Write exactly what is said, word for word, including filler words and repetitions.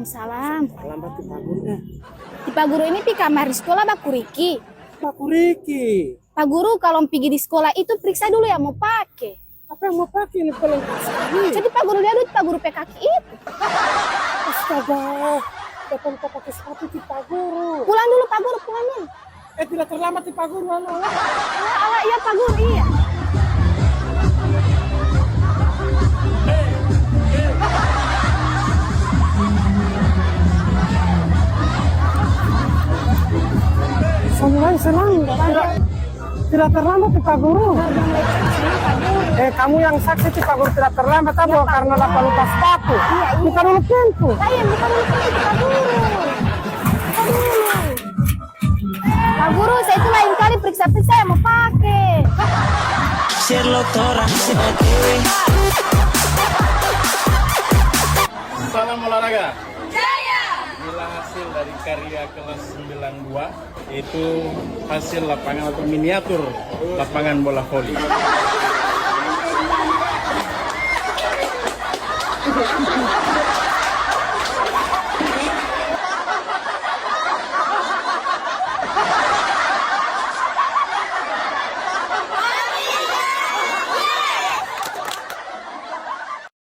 Salam. Salam, Pak, tu Pak Guru, eh. Di Pak Guru ini pi kamar di sekolah bakuriki. Bakuriki. Pak Guru, kalau pigi di sekolah itu periksa dulu yang mau pake. Apa yang mau pake ini pelengkap sekali? Jadi Pak Guru lihat dulu Pak Guru pe kaki itu. Astaga, datang ka pake sepatu di Pak Guru. Pulang dulu Pak Guru, pulang dulu. Eh, tidak terlambat di Pak Guru, halo. Alah, alah, iya Pak Guru, iya. Santai, senang. Tidak, tidak terlambat di Pak Guru. Eh, kamu yang saksi di Pak Guru tidak terlambat, apa? Karena dapa lupa sepatu. Iya, iya. Buka dulu pintu. Iya, buka dulu pintu, Pak Guru. Buka dulu. Pak Guru, saya itu lain kali periksa-periksa yang mau pake. Sherlock torang se O T W. Salam olahraga. Jaya. Inilah hasil dari karya kelas sembilan dua, itu hasil lapangan atau miniatur lapangan bola voli.